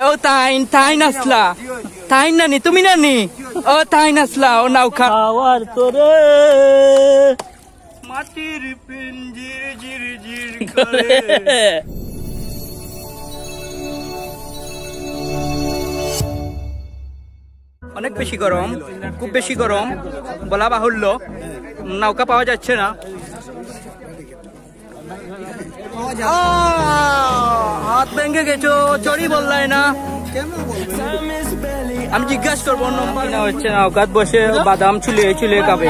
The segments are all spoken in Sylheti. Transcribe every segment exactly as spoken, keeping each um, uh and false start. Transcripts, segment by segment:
ও তাইন, তাইন আছলা। তাইন নানি, তুমি নানি? ও তাইন আছলা, ও নৌকা। আওয়ার তোরে। মাটির পিঞ্জির ঝিরঝির করে। অনেক বেশি গরম, খুব বেশি গরম, বলা বাহুল্য। নৌকা পাওয়া যাচ্ছে না। আহ, হাত ভেঙে গেছে, ও চড়ি বললাই না। আমি জিজ্ঞাসা করবো, নম্বর না হচ্ছে না, নৌকাত বসে বাদাম চুলে চুলে খাবে।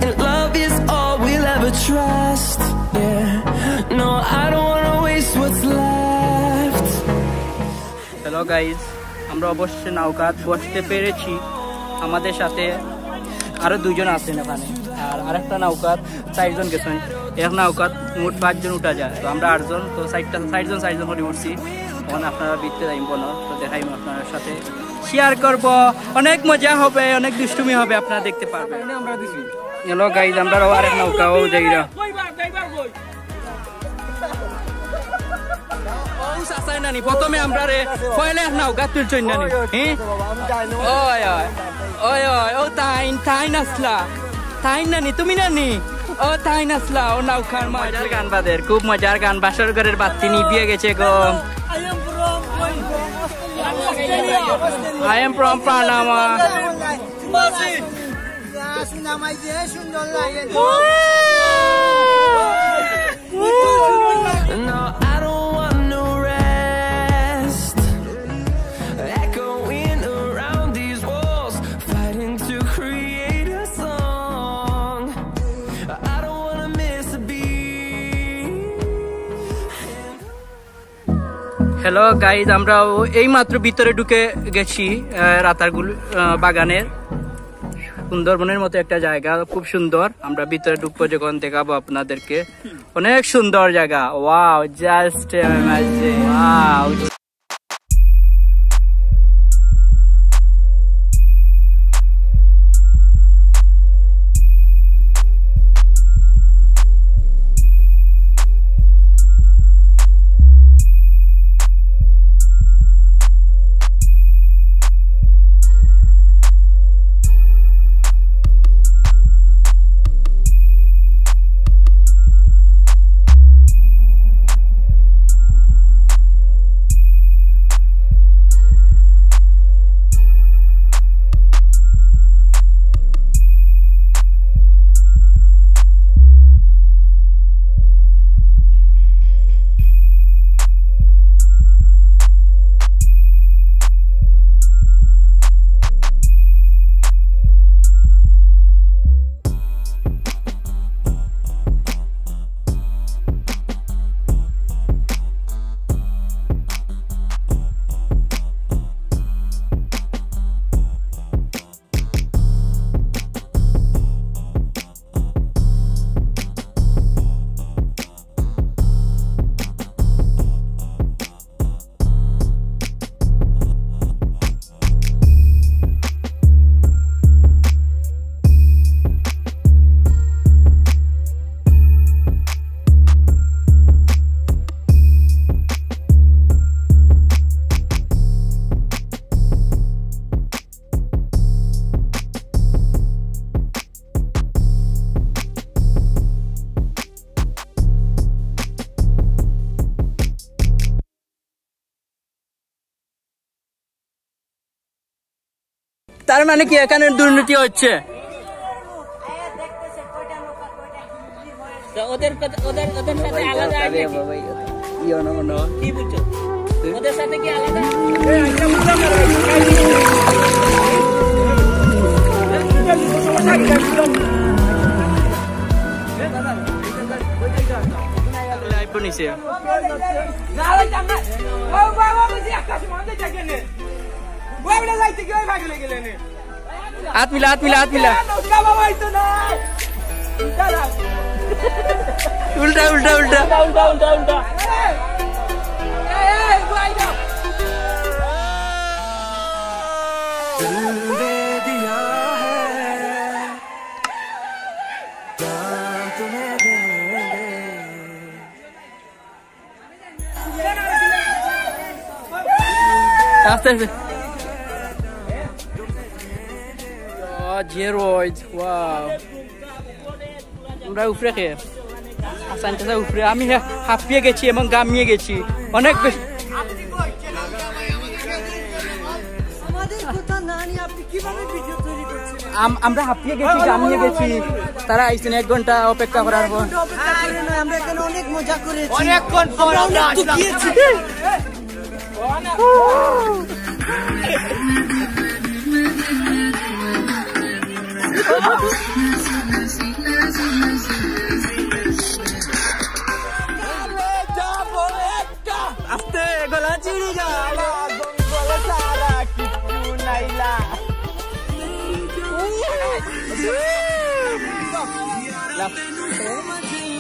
And love is all we'll ever trust. Yeah. No, I don't wanna waste what's left. Hello guys, আমরা অবশেষে নৌকাত বসতে পেরেছি। আমাদের সাথে আরো দুইজন আছেন এখানে, আর আরেকটা নৌকাত চারজন গেছেন। এক নৌকাত মোট পাঁচজন উঠা যায়, তো আমরা আটজন, তো চারটা, চারজন চারজন করে উঠছি। এখন আপনারা বিটতে যাইব না, তো দেখাইব আপনার সাথে, শেয়ার করব। অনেক মজা হবে, অনেক দুষ্টুমি হবে, আপনারা দেখতে পারবেন। হ্যালো গাইস, আমরা আরেক নৌকাও যাইরা। ও চাচাই নানি, প্রথমে আমরারে পয়লা এক নৌকাত তুলছইন নানি, হ্যাঁ? ওই, ওই, ওই, ওই, ও তাইন, তাইন আছলা। তাইন নানি, তুমি নানি? ও তাইন আছলা, ও নৌকার মাঝে। মজার গান বাদের, খুব মজার গান। বাসর ঘরের বাতি নিভিয়া গেছে গো। I am from Panama. সুন্দর লাগে। No, I don't want no rest. Echoing around these walls, fighting to create a song. I don't wanna miss a beat. Hello guys, আমরা এই মাত্র ভিতরে ঢুকে গেছি, আহ, রাতারগুল, আহ, বাগানের। সুন্দরবনের মতো একটা জায়গা, খুব সুন্দর। আমরা ভিতরে ঢুকবো যখন, দেখাবো আপনাদেরকে। অনেক সুন্দর জায়গা। Wow, just amazing. Wow. তার মানে কি এখানে দুর্নীতি হচ্ছে? তো ওদের কথা, ওদের, ওদের সাথে আলাদা আছে কি? বাবা, ইয়ে, ইয়ে, না, না। কি বুঝছো? ওদের সাথে কি আলাদা? লাইভ নিছে। হাত মিলা, হাত মিলা, হাত মিলা। উল্টা, উল্টা, উল্টা। উল্টা, উল্টা, উল্টা। আস্তে আস্তে। আহ, যে রোদ, wow। আমরা উপরে খেয়ে। আসান চাচা উপরে, আমি হা-, হাঁপিয়ে গেছি এবং গামিয়ে গেছি অনেক বেশি। আমাদের কথা না নিয়ে আপনি কিভাবে ভিডিও তৈরি করছেন? আম-, আমরা হাঁপিয়ে গেছি, গামিয়ে গেছি। তারা আইছেন এক ঘন্টা অপেক্ষা করার পর। এক ঘন্টা অপেক্ষা করে নয়, আমরা এখানে অনেক মজা করেছি। অনেকক্ষণ পর আমরা অনেক আমরা আসলাম। দুঃখিয়েছি। আস্তে, গলা চিড়ি গেল, গলা সারা কিচ্ছু নাইলা। লাস্ট,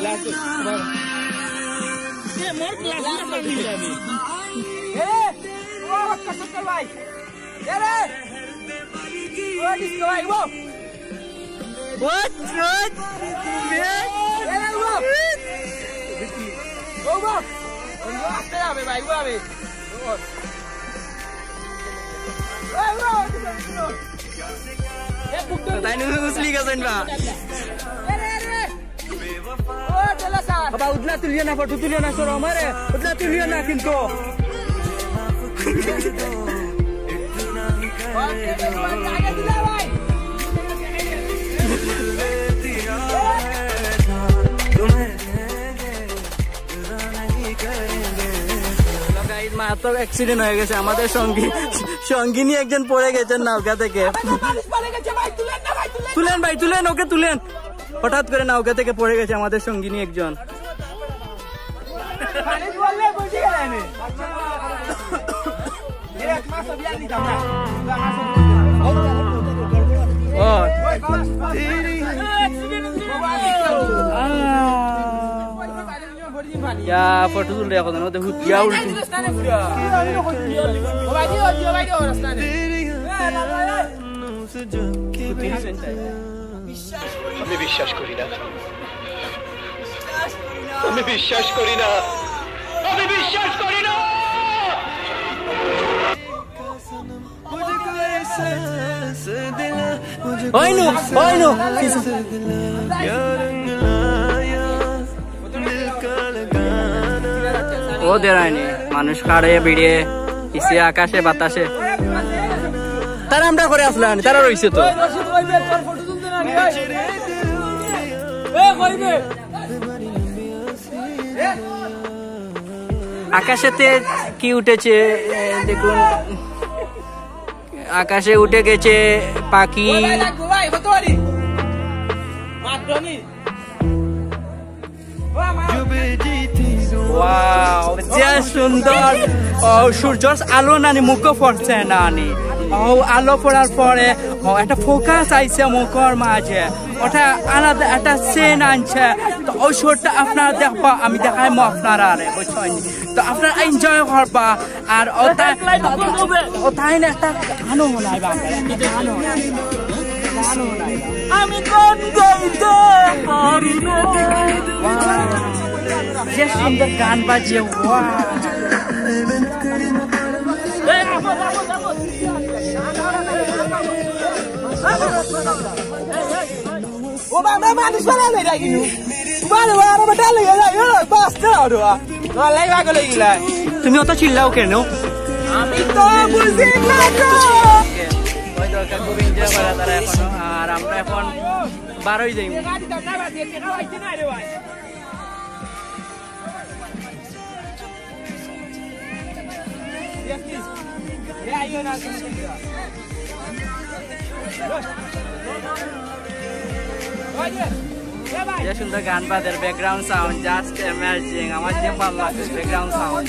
লাস্ট, এ, মোর ক্লাস না পারলি যাবি। এ, ও, কষ্ট কর ভাই। এ রে! ও, ডিস্কো ভাই, ও! ওট, ওট! এ রে, ও! ও, ও! ও, আস্তে যাবে ভাই, ও যাবে। ও! ও, ও! এ, বুক ধরে। তাই নুসলি গেছেন বা? এ রে, এ রে! বাবা, উদলা তুলিও না, ফটো তুলিও না, সরো আমারে। উদলা তুলিও না কিন্তু। Guys, মারাত্মক অ্যাক্সিডেন্ট হয়ে গেছে। আমাদের সঙ্গী, সঙ্গিনী একজন পড়ে গেছেন নৌকা থেকে। তুলেন ভাই, তুলেন, ওকে তুলেন। হঠাৎ করে নৌকা থেকে পড়ে গেছে আমাদের সঙ্গিনী একজন। ও। ইয়া, ফটো তুললে এখন, ওদের হুতিয়া উল্টি। আমি বিশ্বাস করি না। আমি বিশ্বাস করি না। আমি বিশ্বাস করি না। ওই নু, ওই নু। ও দেরায়নি, মানুষ কাড়ে বিড়ে, ইসে আকাশে বাতাসে। তারা আমরা করে আসলাম, তারা রইছে তো। আকাশেতে কি উঠেছে, এ, দেখুন, আকাশে উঠে গেছে পাখি। Wow, যে সুন্দর। ও, সূর্যর আলো নানি মুখো পড়ছে নানি। ও, আলো পড়ার পরে, ও, একটা ফোকাস আইছে মুখর মাঝে। ওটা আলাদা একটা সেন আনছে। তো ওই শটটা আপনারা দেখবা, আমি দেখাইমু আপনারারে, বুঝছইন? তো আপনারা এনজয় করবা। আর ওটা, ওটা আইন একটা গানও শোনাইবা আমরা, একটা গানও শোনাইবা। গানও শোনাইবা। আমি গান গাইতে পারি না। Wow, যে সুন্দর গান বাজিয়ে, wow। ও বাবা, মানুষ বানালে নাকি? বাবা, বাবা, বাবা, ডালে গেলে, ও, বাস চালাও রে, বাবা। তোমার লাই পাগল হয়ে গেলে। তুমি অত চিল্লাও কেন? আমি তো বুঝি না তো। ওই দরকার খুব এনজয় করা তারা এখন। আর আমরা এখন বারোই যাই। যে সুন্দর গান বাজের, ব্যাকগ্রাউন্ড সাউন্ড, just amazing। আমার যে ভালো লাগে ব্যাকগ্রাউন্ড সাউন্ড।